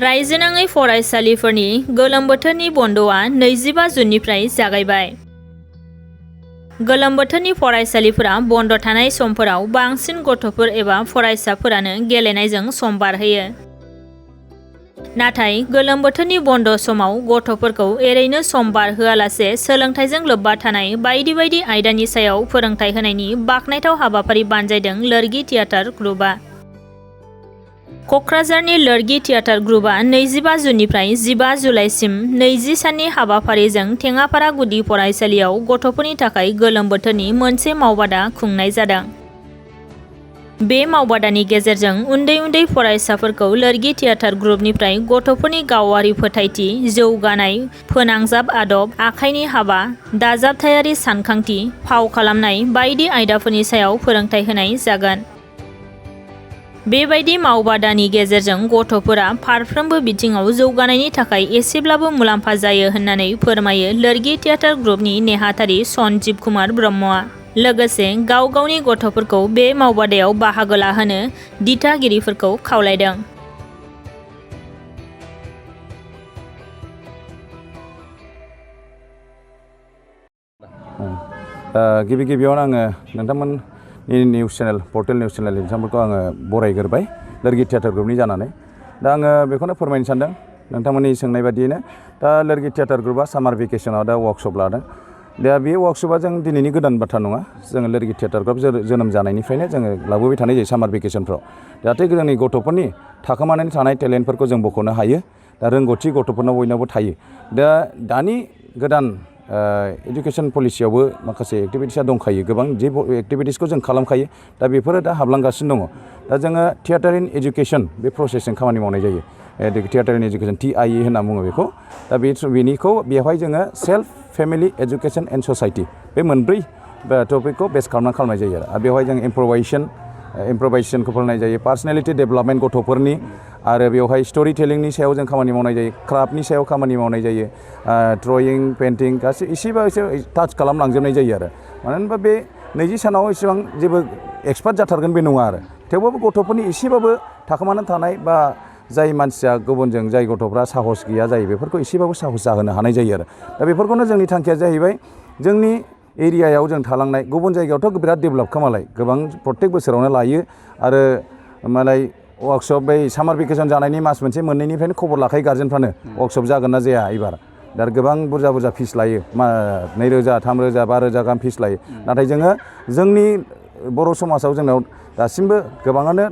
रायजोनाङै फरायसालिफोरनि गोलोम बोथोरनि बन्द'आ 25 जुननिफ्राय जागायबाय। गोलोम बोथोरनि फरायसालिफोरा बन्द' थानाय समफोराव बांसिन गथ'फोर एबा फरायसाफोरानो गेलेनायजों सम बारहोयो। नाथाय गोलोम बोथोरनि बन्द' समाव गथ'फोरखौ ओरैनो सम बारहोआलासे सोलोंथाइजों लोब्बा थानाय बायदि बायदि आयदानि सायाव फोरोंथाइ होनायनि बाखनायथाव हाबाफारि बानजायदों लोरगि थियेटार ग्रुपआ। क'क्राझारनि लोरगि थियेटार ग्रुपआ 25 जुननिफ्राय 15 जुलाइसिम 20 साननि हाबाफारिजों टेङापारा गुदि फरायसालियाव गथ'फोरनि थाखाय गोलोम बोथोरनि मोनसे मावबादा खुंनाय जादों। बे मावबादानि गेजेरजों उन्दै उन्दै फरायसाफोरखौ लोरगि थियेटार ग्रुपनिफ्राय गथ'फोरनि गावारि फोथायथि, जौगानाय, फोनांजाब आदब, आखाइनि हाबा, दाजाबथायारि सानखांथि, फाव खालामनाय बायदि आयदाफोरनि सायाव फोरोंथाइ होनाय जागोन। बेबायदि मावबादानि गेजेरजों गथ'फोरा फारफ्रोमबो बिथिङाव जौगानायनि थाखाय एसेब्लाबो मुलाम्फा जायो होननानै फोरमायो लोरगि थियेटार ग्रुपनि नेहाथारि सनजिब कुमार ब्रह्मआ। लोगोसे गाव गावनि गथ'फोरखौ बे मावबादायाव बाहागो लाहोनो दिथागिरिफोरखौ खावलायदों। गिबि गिबियावनो आङो नोंथांमोन news channel portal news channel बिथांमोनखौ आङो बरायग्रोबाय लोरगि थियेटार ग्रुपनि जानानै। दा आङो बेखौनो फोरमायनो सानदों नोंथांमोननि सोंनाय बादियैनो। दा लोरगि थियेटार ग्रुपआ सामार भेकेसनाव दा वार्कशप लादों। दा बे वार्कशपआ जों दिनैनि गोदान बाथ्रा नङा। जोङो लोरगि थियेटार ग्रुप जोनोम जानायनिफ्रायनो जोङो लाबोबाय थानाय जायो सामार भेकेसनफ्राव। जाहाथे जोंनि गथ'फोरनि थाखोमानानै थानाय टेलेन्टफोरखौ जों बख'नो हायो। दा रोंगौथि गथ'फोरनाव बयनावबो थायो। दानि गोदान एडुकेसन पलिसियावबो माखासे एक्टिभिटिसआ दंखायो। गोबां जे एक्टिभिटिसखौ जों खालामखायो। दा बेफोरो दा हाबलांगासिनो दङ। दा जोङो थियेटार इन एडुकेसन बे प्रसेसजों खामानि मावनाय जायो। थियेटार इन एडुकेसन TIE होनना बुङो बेखौ। दा बेनिखौ बेवहाय जोङो self, family, education and society बे मोनब्रै टपिकखौ बेस खालामनाय जायो आरो बेवहाय जों इम्प्रभाइजेसनखौ फोरोंनाय जायो, पार्सनेलिटि डेभेलपमेन्ट गथ'फोरनि, आरो बेवहाय स्ट'रि टेलिंनि सायाव जों खामानि मावनाय जायो, क्राफ्टनि सायाव खामानि मावनाय जायो, ड्रयिं, पेन्टिं गासै एसेबा एसे टाच खालामलांजोबनाय जायो आरो। मानो होनबा बे 20 सानाव एसेबां जेबो एक्सपार्ट जाथारगोन बे नङा आरो। थेवबाबो गथ'फोरनि एसेबाबो थाखोमानानै थानाय बा जाय मानसिया गुबुनजों जाय गथ'फ्रा साहस गैया जायो बेफोरखौ एसेबाबो साहस जाहोनो हानाय जायो आरो। दा बेफोरखौनो जोंनि थांखिया जाहैबाय जोंनि एरियायाव जों थालांनाय, गुबुन जायगायावथ' बिराद डेभेलप खालामलाय गोबां प्रत्येक बोसोरावनो लायो आरो मालाय वार्कशप बै सामार भेकेसन जानायनि मास मोनसे मोननैनिफ्रायनो खबर लाखायो गार्जेनफ्रानो वार्कशप जागोन ना जाया एबार। दा गोबां बुरजा फिस लायो, 2,000, 3,000, 5,000 गाहाम फिस लायो। नाथाय जोङो जोंनि बर' समाजाव जोंनाव दासिमबो गोबाङानो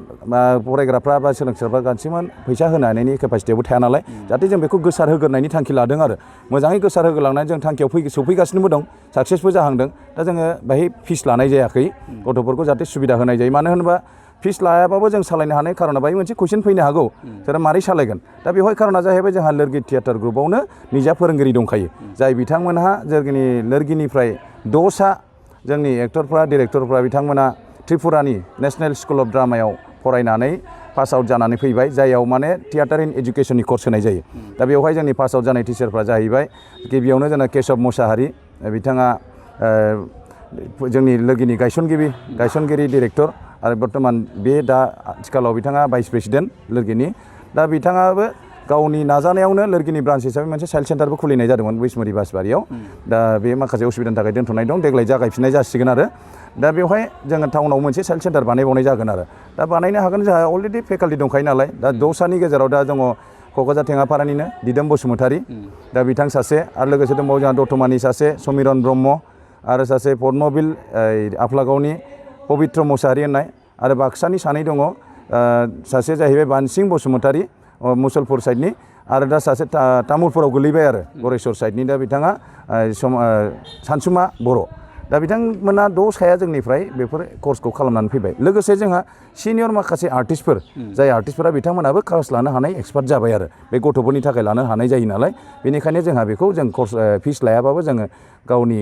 फरायग्राफ्रा बा सोलोंसाफ्रा गासिबो फैसा होनो हानायनि केपासिटियावबो थाया नालाय, जाहाथे जों बेखौ गोसार होग्रोनायनि थांखि लादों आरो मोजाङै गोसार होग्रोलांनानै जों थांखियाव सौफैगासिनोबो दं, साक्सेसबो जाहांदों। दा जोङो बेहाय फिस लानाय जायाखै, गथ'फोरखौ जाहाथे सुबिदा होनाय जायो। मानो होनोबा फिस लायाबाबो जों सालायनो हानाय खार'ना बाहाय मोनसे कुइसन फैनो हागौ, सोरहा मारै सालायगोन। दा बेवहाय खार'ना जाहैबाय जोंहा लोरगि थियेटार ग्रुपआवनो निजा फोरोंगिरि दंखायो, जाय बिथांमोनहा जोंनि लोरगिनिफ्राय 6 सा जोंनि एक्टरफ्रा, डिरेक्टरफ्रा बिथांमोना त्रिपुरानि नेसनेल स्कुल अफ ड्रामायाव फरायनानै पास आउट जानानै फैबाय, जायाव माने थियेटार इन एडुकेसननि कर्स होनाय जायो। दा बेवहाय जोंनि पास आउट जानाय टिचारफ्रा जाहैबाय गिबियावनो जोंना केशब मुसाहारि, बिथाङा जोंनि लोरगिनि गायसनगिरि डिरेक्टर, आरो बर्तमान बे दा आथिखालाव बिथाङा भाइस प्रेसिडेन्ट लोरगिनि। दा बिथाङाबो गावनि नाजानायावनो लोरगिनि ब्रान्च हिसाबै मोनसे चाइल्ड सेन्टारबो खुलिनाय जादोंमोन बैसमुरि बासबारियाव। दा बे माखासे उसुबिदानि थाखाय दोनथ'नाय दं, देग्लाय जागायफिननाय जासिगोन आरो। दा बेवहाय जोङो टाउनाव मोनसे चाइल्ड सेन्टार बानायबावनाय जागोन आरो। दा बानायनो हागोन, जोंहा अलरेडि फेकाल्टि दंखायो नालाय। दा 6 सानि गेजेराव दा दङ क'क्राझार टेङापारानिनो दिदोम बसुमतारी, दा बिथां सासे, आरो लोगोसे दंबावो जोंहा दतमानि सासे समिरन ब्रह्म, आरो सासे पद्मबिल आफलागावनि पबित्र मुसाहारि होननाय, आरो बाक्सानि सानै दङ, सासे जाहैबाय बानसिं बसुमतारी मुसलपुर साइडनि, आरो दा सासे तामुलपुराव गोलैबाय आरो गरेस्वर साइडनि, दा बिथाङा सानसुमा बर'। दा बिथांमोना 6 साया जोंनिफ्राय बेफोर कर्सखौ खालामनानै फैबाय। लोगोसे जोंहा सिनियर माखासे आर्टिस्टफोर, जाय आर्टिस्टफोरा बिथांमोनाबो क्लास लानो हानाय एक्सपार्ट जाबाय आरो बे गथ'फोरनि थाखाय लानो हानाय जायो नालाय। बेनिखायनो जोंहा बेखौ जों कर्स फिस लायाबाबो जोङो गावनि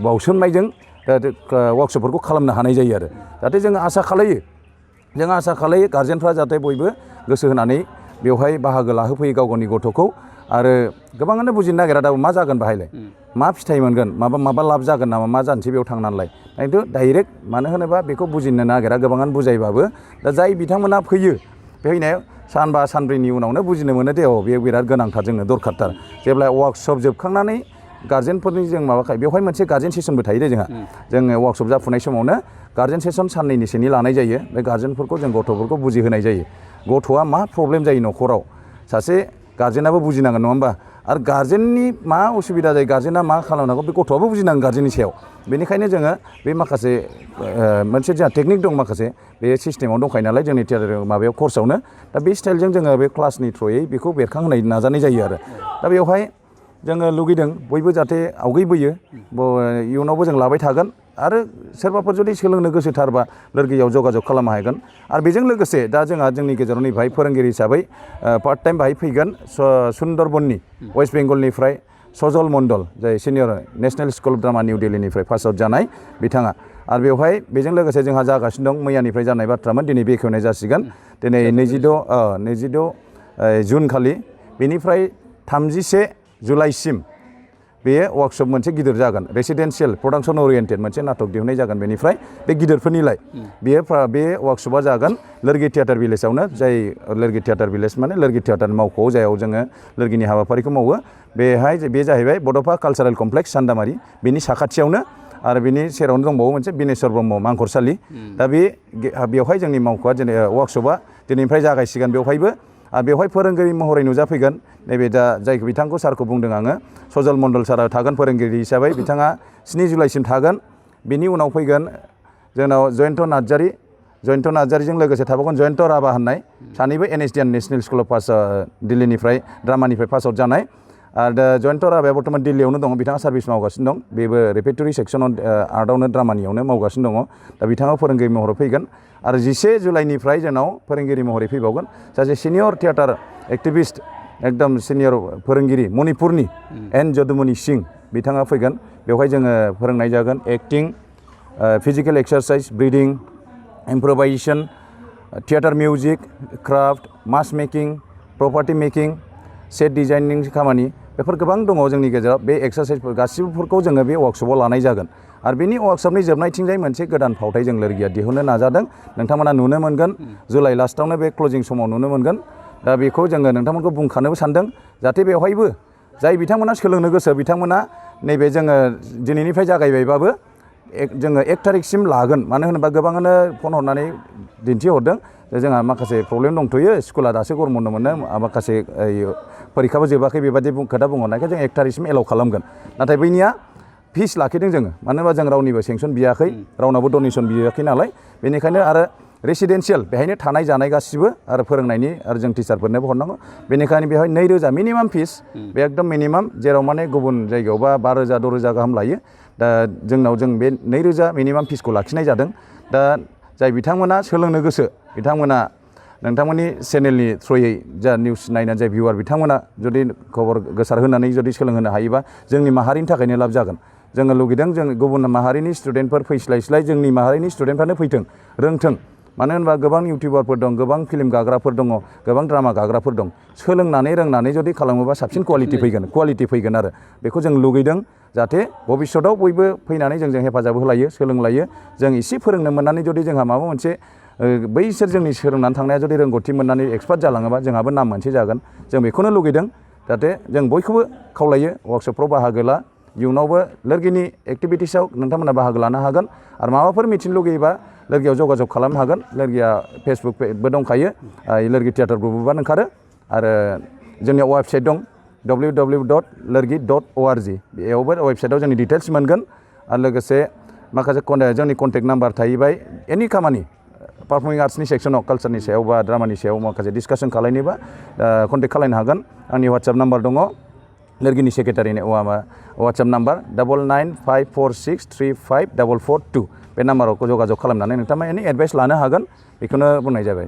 बावसोमनायजों वार्कशपफोरखौ खालामनो हानाय जायो आरो। जाहाथे जोङो आसा खालायो गार्जेनफ्रा जाहाथे बयबो गोसो होनानै बेवहाय बाहागो लाहोफैयो गाव गावनि गथ'खौ। आरो गोबाङानो बुजिनो नागिरा दाबो मा जागोन बेहायलाय, मा फिथाइ मोनगोन, माबा लाब जागोन नामा, मा जानोसै बेयाव थांनानैलाय। खिन्थु डाइरेक्ट मानो होनोबा बेखौ बुजिनो नागिरा गोबाङानो बुजायबाबो। दा जाय बिथांमोना फैयो, फैनायाव सानबा सानब्रैनि उनावनो बुजिनो मोनो दे बेयो बिराद गोनांथार जोंनो दरखारथार जेब्ला वार्कशप जोबखांनानै गार्जेनफोरनि जों माबाखाय बेवहाय मोनसे गार्जेन सेसनबो थायो दे जोंहा जोङो वार्कशप जाफुनाय समावनो गार्जेन सेसन साननैनिसोनि लानाय जायो बे गार्जेनफोरखौ जों गथ'फोरखौ बुजिहोनाय जायो गथ'आ मा प्रब्लेम जायो न'खराव सासे गार्जेनाबो बुजिनांगोन नङा होमबा आरो गार्जेननि मा उसुबिदा जायो गार्जेना मा खालामनांगौ बे गथ'आबो बुजिनांगोन गार्जेननि सायाव बेनिखायनो जोङो बे माखासे मोनसे जोंहा टेकनिक दं माखासे बे सिस्टेमाव दंखायो नालाय जोंनि थियेटार माबायाव कर्सआवनो दा बे स्टाइलजों जोङो बे क्लासनि थ्रुयै बेखौ बेरखांहोनाय नाजानाय जायो आरो दा बेवहाय जोङो लुगैदों बयबो जाहाथे आवगैबोयो इयुनावबो जों लाबाय थागोन आरो सोरबाफोर जुदि सोलोंनो गोसोथारबा लोरगियाव जगाजग खालामनो हागोन आरो बेजों लोगोसे दा जोंहा जोंनि गेजेराव नैबेहाय फोरोंगिरि हिसाबै पार्ट टाइम बाहाय फैगोन सुन्दरबननि वेस्ट बेंगलनिफ्राय सजल मण्डल जाय senior national school of drama new दिल्लीनिफ्राय पास आउट जानाय बिथाङा आरो बेवहाय बेजों लोगोसे जोंहा जागासिनो दं मैयानिफ्राय जानाय बाथ्रामोन दिनै बेखेवनाय जासिगोन दिनै 22 जुन खालि बेनिफ्राय 31 जुलाइसिम बेयो वार्कशप मोनसे गिदिर जागोन रेसिडेन्सियेल प्रडाक्सन ओरिएन्टेड मोनसे नाटक दिहुननाय जागोन बेनिफ्राय बे गिदिरफोरनिलाय बे वार्कशपआ जागोन लोरगि थियेटार भिलेजावनो जाय लोरगि थियेटार भिलेज माने लोरगि थियेटार मावख'आव जायाव जोङो लोरगिनि हाबाफारिखौ मावो बेहाय बे जाहैबाय बड'फा कालचारेल कमप्लेक्स सान्दामारि बेनि साखाथियावनो आरो बिनि सेरावनो दंबावो मोनसे बिनेश्वर ब्रह्म मांखरसालि दा बेवहाय जोंनि मावख'आ दिनै वार्कशपआ दिनैनिफ्राय जागायसिगोन बेवहायबो आरो बेवहाय फोरोंगिरि महरै नुजाफैगोन नैबे दा जायखौ बिथांखौ सारखौ बुंदों आङो सजल मण्डल सारा थागोन फोरोंगिरि हिसाबै बिथाङा 7 जुलाइसिम थागोन बिनि उनाव फैगोन जोंनाव जयन्त नार्जारिजों लोगोसे थाबावगोन जयन्त राभा होननाय सानैबो NSDN नेशनेल स्कुल अफ दिल्लीनिफ्राय ड्रामानिफ्राय पास आउट जानाय आरो दा जयन्त राभाया बर्तमान दिल्लीयावनो दङ बिथाङा सार्भिस मावगासिनो दं बेबो रेपेटरि सेक्सनाव आर्टआवनो ड्रामानियावनो मावगासिनो दङ दा बिथाङा फोरोंगिरि महरै फैगोन आरो 11 जुलाइनिफ्राय जोंनाव फोरोंगिरि महरै फैबावगोन सासे सिनियर थियेटार एक्टिभिस्ट एकदम सिनियर फोरोंगिरि मणिपुरनि एन जदुमनि सिं बिथाङा फैगोन बेवहाय जोङो फोरोंनाय जागोन acting physical exercise breathing improvisation theatre music craft मास making property making set designing खामानि बेफोर गोबां दङ जोंनि गेजेराव बे एक्सारसाइजफोर गासिबोफोरखौ जोङो बे वार्कशपआव लानाय जागोन आरो बेनि वार्कशपनि जोबनायथिंजाय मोनसे गोदान फावथाय जों लोरगिया दिहुननो नाजादों नोंथांमोना नुनो मोनगोन जुलाइ लास्टआवनो बे क्लजिं समाव नुनो मोनगोन दा बेखौ जोङो नोंथांमोनखौ बुंखानोबो सानदों जाहाथे बेवहायबो जाय बिथांमोना सोलोंनो गोसो बिथांमोना नैबे जोङो दिनैनिफ्राय जागायबायबाबो जोङो 1 थारिखसिम लागोन मानो होनोबा गोबाङानो फन हरनानै दिन्थिहरदों जोंहा माखासे प्रब्लेम दंथ'यो स्कुला दासो गरम बन्द मोनो माखासे परिखाबो जोबाखै बेबायदि खोथा बुंहरनायखाय जों 1 थारिखसिम एलाउ खालामगोन नाथाय बैनिया फिस लाखिदों जोङो मानो होनबा जों रावनिबो सेंसन बियाखै रावनावबो डनेसन बियाखै नालाय बेनिखायनो आरो रेसिडेन्सियेल बेहायनो थानाय जानाय गासिबो आरो फोरोंनायनि आरो जों टिचारफोरनोबो हरनांगौ बेनिखायनो बेवहाय 2,000 मिनिमाम फिस बे एकदम मिनिमाम जेराव माने गुबुन जायगायावबा 5,000 6,000 गाहाम लायो दा जोंनाव जों बे 2,000 मिनिमाम फिसखौ लाखिनाय जादों दा जाय बिथांमोना सोलोंनो गोसो बिथांमोना नोंथांमोननि चेनेलनि थ्रुयै जा निउस नायनानै जाय भिउआर बिथांमोना जुदि खबर गोसार होनानै जुदि सोलोंहोनो हायोबा जोंनि माहारिनि थाखायनो लाब जागोन जोङो लुगैदों जों गुबुन माहारिनि स्टुडेन्टफोर फैस्लायस्लाय जोंनि माहारिनि स्टुडेन्टफ्रानो फैथों रोंथों मानो होनबा गोबां इउटिउबारफोर दं गोबां फिल्म गाग्राफोर दङ गोबां ड्रामा गाग्राफोर दं सोलोंनानै रोंनानै जुदि खालामोबा साबसिन कुवालिटि फैगोन आरो बेखौ जों लुगैदों जाहाथे भबिष्यताव बयबो फैनानै जोंजों हेफाजाब होलायो सोलोंलायो जों एसे फोरोंनो मोननानै जुदि जोंहा माबा मोनसे बैसोर जोंनि सोलोंनानै थांनाया जुदि रोंगौथि मोननानै एक्सपार्ट जालाङोबा जोंहाबो नाम मोनसे जागोन जों बेखौनो लुगैदों जाहाथे जों बयखौबो खावलायो वार्कशपफ्राव बाहागो ला इयुनावबो लोरगिनि एक्टिभिटिसआव नोंथांमोना बाहागो लानो हागोन आरो माबाफोर मिथिनो लुगैयोबा लोरगियाव जगाजग खालामनो हागोन लोरगिया फेसबुकबो दंखायो लोरगि थियेटार ग्रुपबो ओंखारो आरो जोंनियाव वेबसाइट दं www.lorgi.org बेयावबो वेबसाइटआव जोंनि डिटेल्स मोनगोन आरो लोगोसे माखासे जोंनि कन्टेक्ट नाम्बार थाहैबाय एनि खामानि पारफर्मिं आर्ट्सनि सेक्सनाव कालचारनि सायाव बा ड्रामानि सायाव माखासे डिसकासन खालायनोबा कन्टेक्ट खालायनो हागोन आंनि वाट्सएप नाम्बार दङ लोरगिनि सेक्रेटारिनि वाट्सएप नाम्बार 9954635442 बे नाम्बाराव जगाजग खालामनानै नोंथाङा एनि एडभाइस लानो हागोन बेखौनो बुंनाय जाबाय